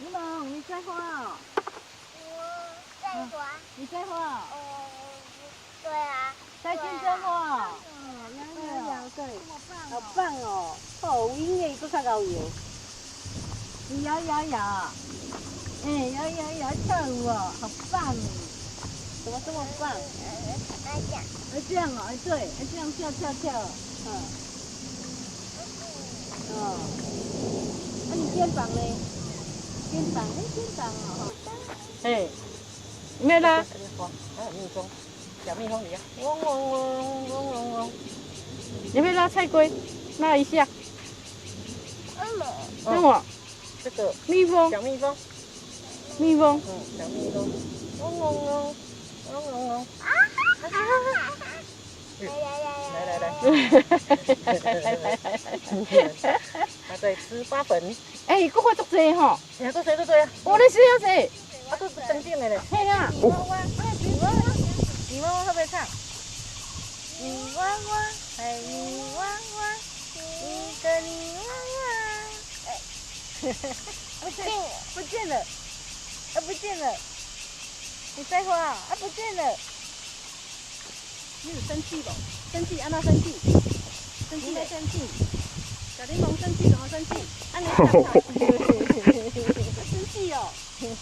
柠檬，你在畫哦？我在畫。你在畫？哦，對啊。在金針花。哦，搖搖搖，對，好棒哦！哦，有音樂閣較𠢕搖。你搖搖搖，哎，搖搖搖，跳舞哦，好棒！怎麼這麼棒？哎這樣。哎這樣哦，哎對，哎這樣跳跳跳，嗯。哦。那你肩膀呢？肩膀，哎肩膀哦。哎，沒啦。還有蜜蜂，小蜜蜂，你看，嗡嗡嗡嗡嗡嗡。你要拉菜龜，拉一下。那我。這個蜜蜂。小蜜蜂。蜜蜂。嗯，小蜜蜂。嗡嗡嗡，嗡嗡嗡。啊！來來來來來。他在吃花粉。哎，閣發足濟吼。哎，閣濟閣濟啊！我咧吃遐濟。啊，閣登頂的咧。嘿啦。泥娃娃，泥娃娃，泥娃娃會不會唱？泥娃娃，哎，泥娃娃，一個泥娃娃。哎，不見，不見了，啊，不見了。你在畫啊？不見了。你有生氣不？生氣，按怎生氣？生氣沒生氣？小檸檬生氣怎麼生氣？按你唱唱。生氣哦。生氣，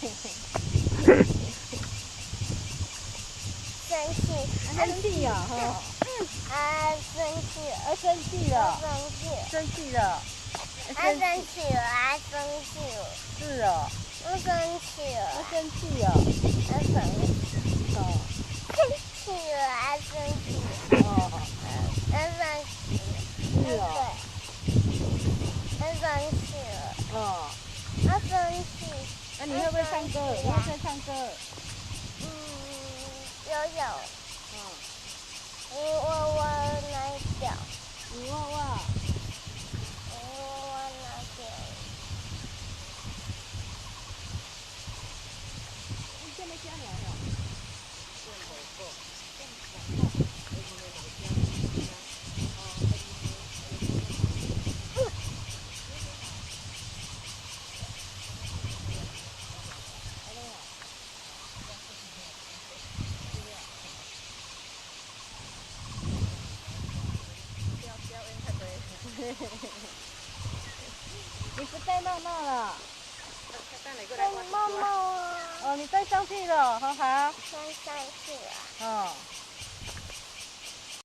生氣哦，啊，生氣，啊，生氣了，生氣，生氣了，啊，生氣了，啊，生氣了，是哦，我生氣了，我生氣了，啊，生氣，哦，生氣了，啊，生氣，哦，啊，生氣，是哦，啊，生氣了，哦，啊，生氣，那你會不會唱歌？你會不會唱歌？嗯，有有。嗯。泥娃娃那條。泥娃娃。泥娃娃那條。你這麼加料哦？你不戴帽帽了？戴帽帽啊！哦，你戴上去了，好好。戴上去了。哦。